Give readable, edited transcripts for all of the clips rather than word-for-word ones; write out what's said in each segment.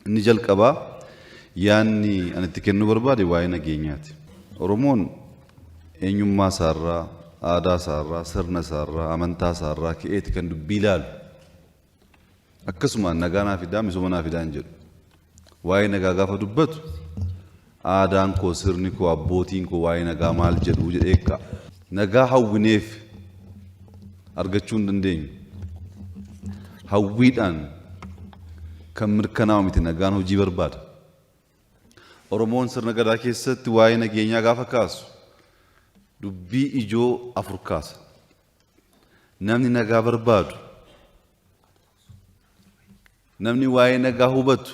Inni jalqabaa yaanni ani itti kennuu barbaade waa'ee nageenyaati. Oromoon eenyummaa isaarraa, aadaa isaarraa, sirna isaarraa, amantaa isaarraa ka'eeti kan dubbii ilaalu. Akkasumaan nagaa naa fidaa, misooma naa fidaa hin jedhu. Waa'ee nagaa gaafa dubbatu aadaan koo, sirni koo, abbootiin koo waa'ee nagaa maal jedhu jedhee ka'a. Nagaa hawwineef argachuu hin dandeenyu. Hawwiidhaan kan mirkanaa'u miti nagaan hojii barbaada. Oromoon sirna gadaa keessatti waa'ee nageenyaa gaafa kaasu dubbii ijoo afur kaasa. Namni nagaa barbaadu, namni waa'ee nagaa hubatu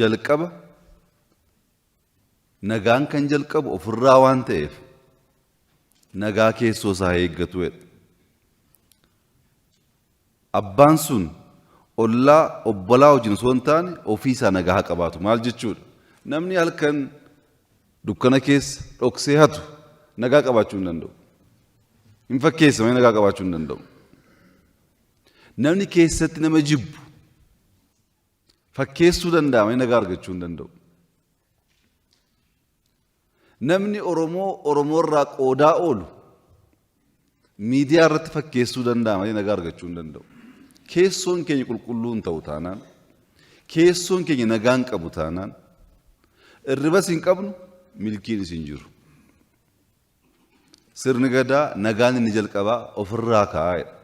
jalqaba nagaan kan jalqabu ofirraa waan ta'eef nagaa keessoo isaa eeggatu jedha. Abbaan sun ollaa obbolaa wajjin osoo hin taane ofii isaa nagaa haa qabaatu. Maal jechuudha? Namni halkan dukkana keessa dhoksee hatu nagaa qabaachuu hin danda'u. Hin fakkeessa malee nagaa qabaachuu hin danda'u. Namni keessatti nama jibbu fakkeessuu danda'a malee nagaa argachuu hin danda'u. Namni Oromoo Oromoo irraa qoodaa oolu miidiyaa irratti fakkeessuu danda'a malee nagaa argachuu hin danda'u. Keessoon keenya qulqulluu hin ta'u taanaan, keessoon keenya nagaa hin qabu taanaan, irribas hin qabnu, milkiinis hin jiru. Sirni gadaa nagaan inni jalqabaa ofirraa ka'aa jedha.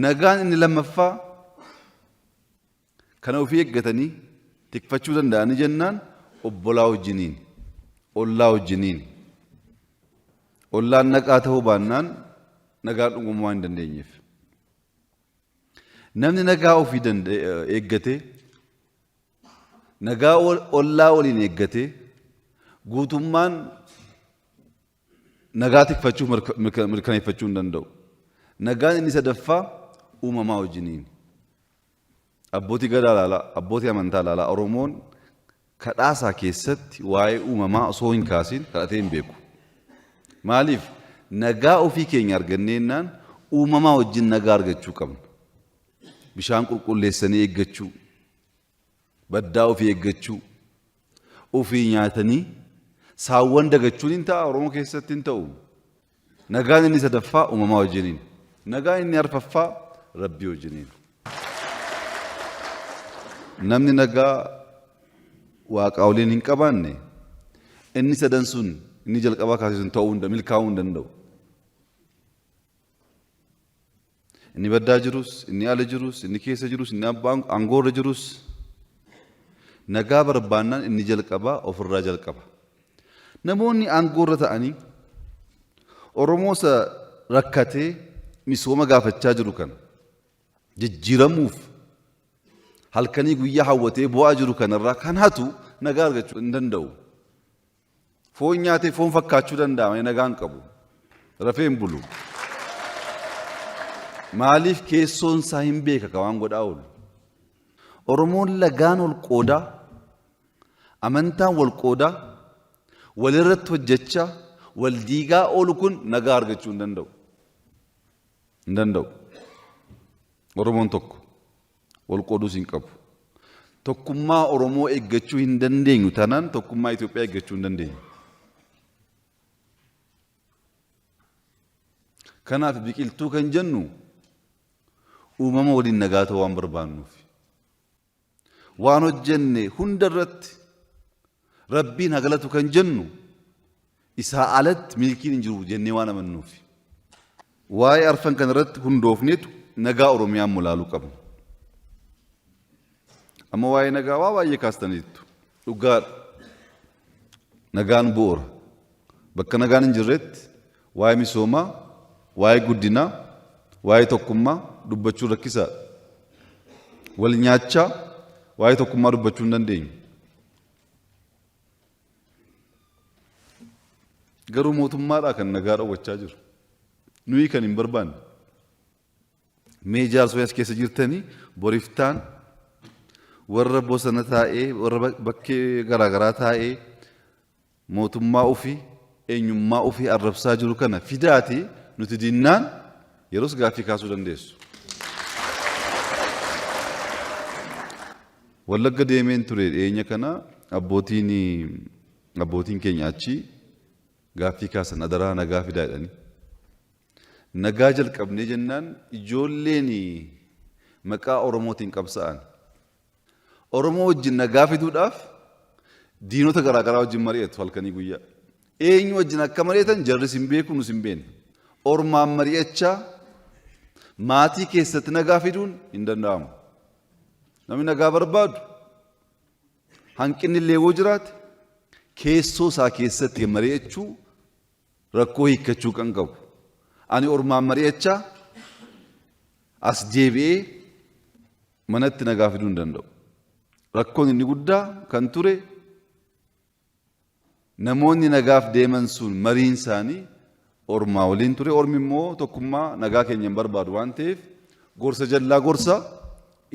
Nagaan inni lammaffaa Kana ofii eeggatanii tikfachuu danda'anii jennaan obbolaa wajjiniin, ollaa wajjiniin. Ollaan naqaa ta'uu baannaan nagaan dhugummaa waan hin dandeenyeef. Namni nagaa ofii eeggatee, nagaa ollaa waliin eeggatee guutummaan nagaa tikfachuu mirkaneeffachuu hin danda'u. Nagaan inni sadaffaa uumamaa wajjiniin. Abbootii gadaa ilaalaa, abbootii amantaa ilaalaa Oromoon kadhaasaa keessatti waa'ee uumamaa osoo hin kaasiin kadhatee hin beeku. Maaliif nagaa ofii keenya arganneennaan uumamaa wajjin nagaa argachuu qabna. Bishaan qulqulleessanii eeggachuu, baddaa ofii eeggachuu, ofii nyaatanii saawwan dagachuun hin ta'a Oromoo keessatti hin ta'u. Nagaan inni sadaffaa uumamaa wajjiniin. Nagaan inni arfaffaa Rabbii wajjiniin. Namni nagaa waaqaa waliin hin qabaanne inni sadan sun inni jalqabaa kaasee sun ta'uu hin milkaa'uu hin danda'u. Inni baddaa jirus, inni ala jirus, inni keessa jirus, inni abbaan aangoorra jirus nagaa barbaannaan inni jalqabaa ofirraa jalqaba. Namoonni aangoorra ta'anii Oromoo isa rakkatee misooma gaafachaa jiru kana jijjiiramuuf halkanii guyyaa hawwatee bu'aa jiru kanarraa kan hatu nagaa argachuu hin danda'u. Foon nyaatee foon fakkaachuu danda'a malee nagaa hin qabu. Rafee hin bulu. Maaliif keessoon isaa hin beeka ka waan godhaa oolu. Oromoon lagaan wal qoodaa, amantaan wal qoodaa, walirratti hojjechaa, wal diigaa oolu kun nagaa argachuu hin danda'u. Hin danda'u. Oromoon tokko. Wal qooduus hin qabu. Tokkummaa Oromoo eeggachuu hin dandeenyu taanaan tokkummaa Itoophiyaa eeggachuu hin dandeenyu. Kanaaf biqiltuu kan jennu uumama waliin nagaa ta'uu waan barbaannuuf. Waan hojjenne hunda irratti Rabbiin haa galatu kan jennu isaa alatti milkiin hin jiru jennee waan amannuuf. Waa'ee arfan kana irratti hundoofneetu nagaa Oromiyaa immoo ilaaluu qabna. Amma waa'ee nagaa waa baay'ee kaastaniittu. Dhugaadha. Nagaan bu'uura. Bakka nagaan hin jirretti waa'ee misoomaa, waa'ee guddinaa, waa'ee tokkummaa dubbachuun rakkisaadha. Wal nyaachaa waa'ee tokkummaa dubbachuu hin dandeenyu. Garuu mootummaadhaa kan nagaa dhowwachaa jiru. Nuyi kan hin barbaanne. Mee jaarsolii as keessa jirtanii boriftaan warra bosona taa'ee warra bakkee garaagaraa taa'ee mootummaa ofii eenyummaa ofii arrabsaa jiru kana fidaati nuti dinnaan yeroos gaaffii kaasuu dandeessu. Wallagga deemeen ture dhiyeenya kana abbootiin abbootiin keenya achi gaaffii kaasan adaraa nagaa fidaa jedhanii. Nagaa jalqabnee jennaan ijoolleen maqaa Oromootiin qabsa'an. Oromoo wajjin nagaa fiduudhaaf diinota garaagaraa wajjin mari'atu halkanii guyyaa. Eenyu wajjin akka mari'atan jarris hin beeku nus hin beekne. Ormaan mari'achaa maatii keessatti nagaa fiduun hin danda'amu. Namni nagaa barbaadu hanqinni illee yoo jiraate keessoo isaa keessatti mari'achuu rakkoo hiikkachuu kan qabu. Ani ormaan mari'achaa as deebi'ee manatti nagaa fiduu hin danda'u. Rakkoon inni guddaa kan ture namoonni nagaaf deeman sun mariin isaanii ormaa waliin ture. Ormi immoo tokkummaa nagaa keenya hin barbaadu waan ta'eef gorsa jallaa gorsa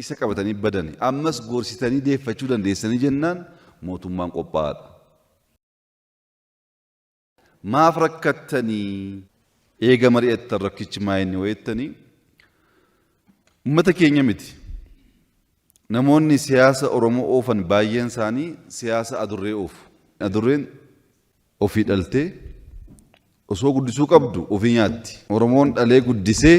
isa qabatanii badani. Ammas gorsitanii deeffachuu dandeessanii jennaan mootummaan qophaa'aadha. Maaf rakkattanii eega mari'attan rakkichi maa inni wayettanii ummata keenya miti. Namoonni siyaasa Oromoo oofan baay'een isaanii siyaasa adurree oofu. Adurreen ofii dhaltee osoo guddisuu qabdu ofii nyaatti. Oromoon dhalee guddisee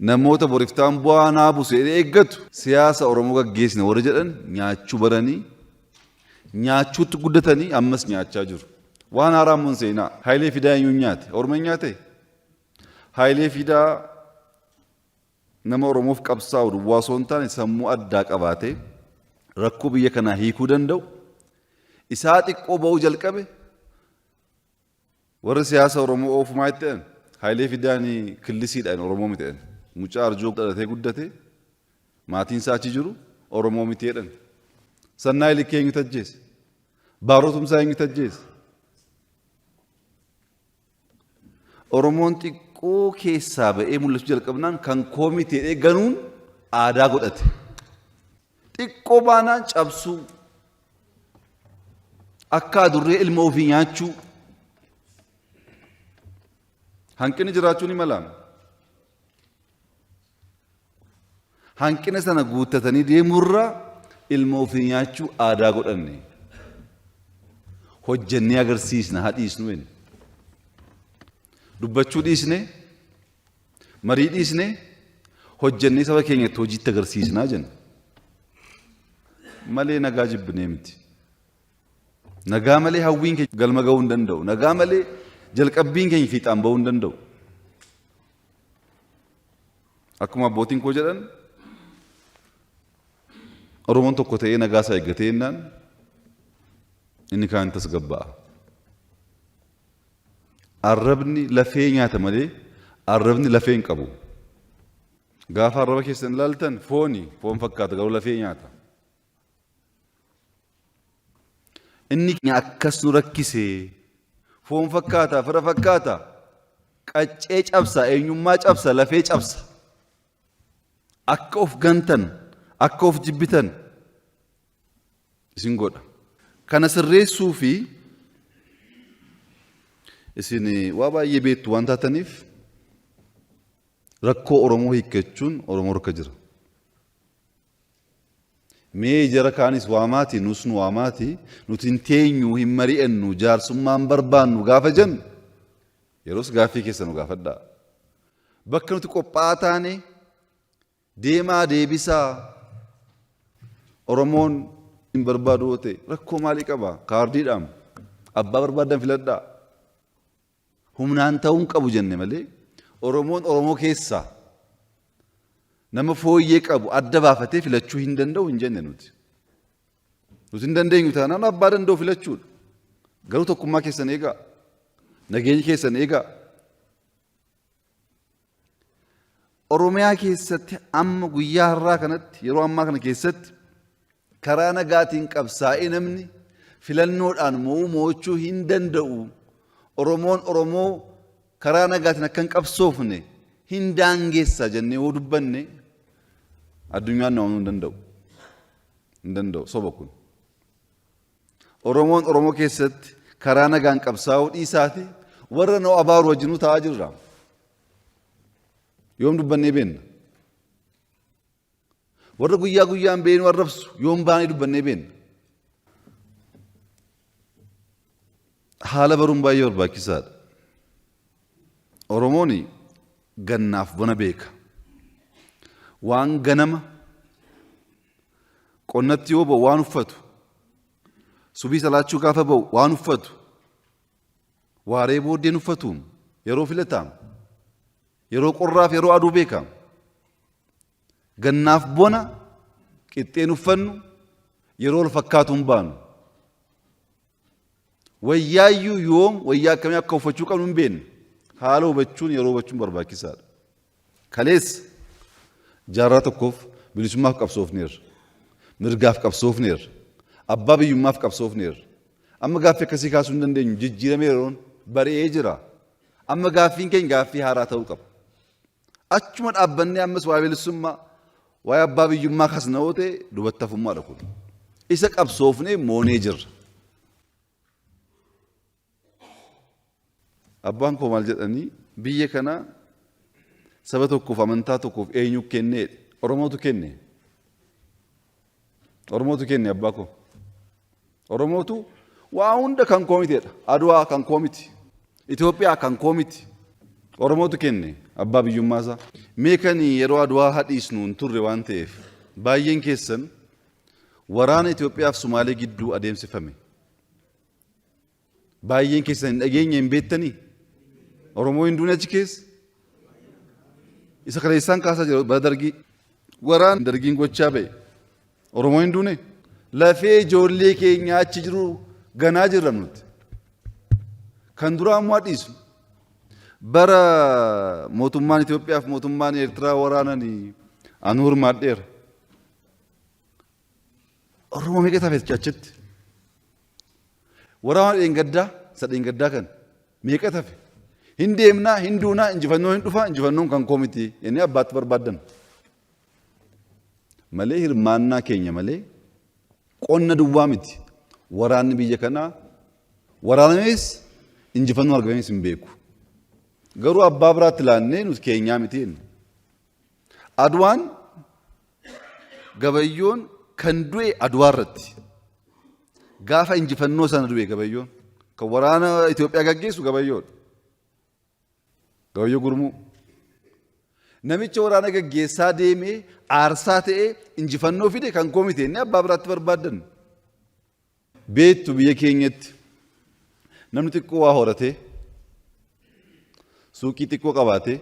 namoota boriftaan bu'aa naa busu jedhee eeggatu siyaasa Oromoo gaggeessina warri jedhan nyaachuu baranii nyaachuutti guddatanii ammas nyaachaa jiru. Waan haaraa immoo hin seenaa. Hayilee Fidaa eenyuun nyaate? Oromoo hin nyaate? Hayilee Fidaa nama Oromoof qabsaa'u duwwaa osoo hin taane sammuu addaa qabaatee rakkoo biyya kanaa hiikuu danda'u isaa xiqqoo ba'uu jalqabe. Warri siyaasa Oromoo oofu maa itti jedhan? Hayilee Fidaan killisiidhaan Oromoo miti jedhan. Mucaa Arjoo dhalatee guddate maatiin isaa achi jiru Oromoo miti jedhan. Sannaay Likkee eenyutu ajjeese? Baaroo Tumsaa eenyutu ajjeese? Oromoon xiqqoo keessaa ba'ee mul'achuu jalqabnaan kan koo miti jedhee ganuun aadaa godhate. Xiqqoo baanaan cabsuu akka adurree ilma ofii nyaachuu hanqinni jiraachuu ni mala. Hanqina sana guuttatanii deemurra ilma ofii nyaachuu aadaa godhanne. Hojjennee agarsiisna haa dhiisnu inni. Dubbachuu dhiisne, marii dhiisne, hojjennee saba keenyatti hojiitti agarsiisnaa jenna. Malee nagaa jibbinee miti. Nagaa malee hawwiin keenya galma ga'uu hin danda'u. Nagaa malee jalqabbiin keenya fiixaan ba'uu hin danda'u. Akkuma abbootiin koo jedhan Oromoon tokko ta'ee nagaa isaa eeggatee jennaan inni kaan tasgabba'a. Arrabni lafee nyaata malee arrabni lafee hin qabu. Gaafa arraba keessan ilaaltan fooni foon fakkaata garuu lafee nyaata. Inni akkas nu rakkise foon fakkaata fira fakkaata qaccee cabsa eenyummaa cabsa lafee cabsa. Akka of gantan akka of jibbitan isin godha. Kana sirreessuu fi isin waa baay'ee beektu waan taataniif rakkoo Oromoo hiikkachuun Oromoo harka jira. Mee jara kaanis waamaati nus nu waamaati nuti hin teenyu hin mari'annu jaarsummaa hin barbaannu gaafa jennu yeroos gaaffii keessa nu gaafadhaa. Bakka nuti qophaa'aa taane deemaa deebisaa Oromoon hin barbaadu yoo ta'e rakkoo maalii qaba? Kaardiidhaan abbaa barbaadan filadhaa. Humnaan ta'uu hin qabu jenne malee Oromoon Oromoo keessaa nama fooyyee qabu adda baafatee filachuu hin danda'u hin jenne nuti. Nuti hin dandeenyu taanaan abbaa danda'u filachuudha. Garuu tokkummaa keessan eegaa. Nageenya keessan eegaa. Oromiyaa keessatti amma guyyaa har'aa kanatti yeroo ammaa kana keessatti karaa nagaatiin qabsaa'ee namni filannoodhaan mo'uu mo'achuu hin danda'u. Oromoon Oromoo karaa nagaatiin akka hin qabsoofne hin daangeessa jennee yoo dubbanne addunyaan nu amanuu hin danda'u. Hin danda'u soba kun. Oromoon Oromoo keessatti karaa nagaan qabsaa'uu dhiisaati warra nu abaaru wajjinuu taa'aa jirra. Yoom dubbannee beenna? Warra guyyaa guyyaan ba'ee nu arrabsu yoom baanee dubbannee beenna? Haala baruun baay'ee barbaachisaadha. Oromoon gannaaf bona beeka. Waan ganama qonnatti yoo ba'u waan uffatu, subii salaachuu gaafa ba'u waan uffatu, waaree booddeen uffatuun yeroo filataam, yeroo qorraaf yeroo aduu beeka. Gannaaf bona qixxeen uffannu yeroo wal fakkaatu hin baanu. Wayyaayyuu yoom wayyaa akkamii akka uffachuu qabnu hin beeknu. Haala hubachuun yeroo hubachuun barbaachisaadha. Kaleessa jaarraa tokkoof bilisummaaf qabsoofneerra. Mirgaaf qabsoofneerra. Abbaa biyyummaaf qabsoofneerra. Amma gaaffii akkasii kaasuu hin dandeenyu. Jijjiiramee yeroon bari'ee jira. Amma gaaffiin keenya gaaffii haaraa ta'uu qaba. Achuma dhaabbannee ammas waa'ee bilisummaa, waa'ee abbaa biyyummaa kaasna yoo ta'e duubatti hafummaadha kun. Isa qabsoofnee moonee jirra. Abbaan koo maal jedhanii biyya kana saba tokkoof amantaa tokkoof eenyu kennee Oromootu kenne. Oromootu kenne abbaa koo. Oromootu waa hunda kan koo miteedha. Adwaa kan koo miti. Itoophiyaa kan koo miti. Oromootu kenne abbaa biyyummaa isaa. Mee kan yeroo Adwaa hadhiisnu hin turre waan ta'eef baay'een keessan waraana Itoophiyaa fi Sumaalee gidduu adeemsifame. Baay'een keessan hin dhageenye hin beektanii? Oromoo hin duune achi keessa? Isa kaleessaan kaasaa jira bara dargii. Waraan dargiin gochaa ba'e. Oromoo hin duune? Lafee ijoollee keenya achi jiru ganaa jirra nuti. Kan duraa immoo dhiisnu. Bara mootummaan Itoophiyaa fi mootummaan Eertiraa waraananii anuu hirmaadheera. Oromoo meeqa tafe achitti? Waraana dheengaddaa isa dheengaddaa kan meeqa tafe? Hin deemnaa, hin duunaa, injifannoon hin dhufaa, injifannoon kan koo miti jennee abbaatti barbaaddan. Malee hirmaannaa keenya malee qonna duwwaa miti. Waraanni biyya kanaa waraanamees injifannoo argamees hin beeku. Garuu abbaa biraatti laannee nuti keenyaa miti jenna. Adwaan Gabayyoon kan du'e Adwaa irratti. Gaafa injifannoo sana du'e Gabayyoon. Kan waraana Itoophiyaa gaggeessu Gabayyoodha. Gabayyoo Gurmuu. Namicha waraana gaggeessaa deemee aarsaa ta'ee injifannoo fide kan koo miti inni abbaa biraatti barbaaddan. Beektu biyya keenyatti namni xiqqoo waa horatee suuqii xiqqoo qabaatee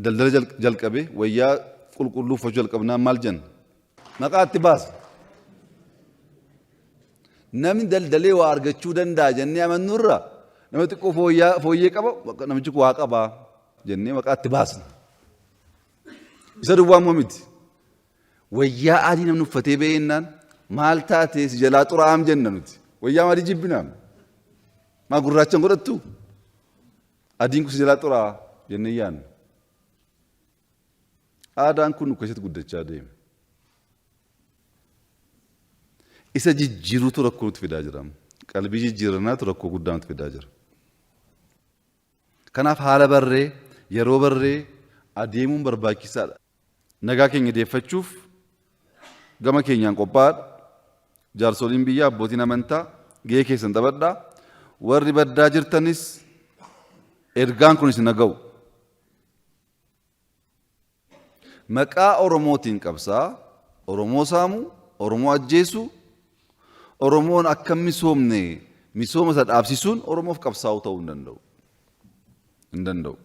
daldala jalqabee wayyaa qulqulluu uffachuu jalqabnaan maal jenna? Maqaa itti baasa. Namni daldalee waa argachuu danda'a jennee amannurra nama xiqqoo fooyyee qaba namichi kun waa qaba jennee maqaa itti baasna. Isa duwwaa immoo miti. Wayyaa adii namni uffatee ba'ee jennaan maal taatee si jalaa xuraa'aam jenna nuti. Wayyaa adii jibbinaam. Maa gurraacha hin godhattu? Adiin kun si jalaa xuraa'a jennee yaadna. Aadaan kun nu keessatti guddachaa deeme. Isa jijjiiruutu rakkoo nutti fidaa jira. Qalbii jijjiirrannaatu rakkoo guddaa nutti fidaa jira. Kanaaf haala barree, yeroo barree adeemuun barbaachisaadha. Nagaa keenya deeffachuuf gama keenyaan qophaa'aadha. Jaarsoliin biyyaa, abbootiin amantaa gahee keessan taphadhaa. Warri baddaa jirtanis ergaan kun isin ga'u. Maqaa Oromootiin qabsaa, Oromoo saamu, Oromoo ajjeesu, Oromoon akka hin misoomne misooma isa dhaabsisuun Oromoof qabsaa'uu ta'uu hin danda'u. Hin danda'u.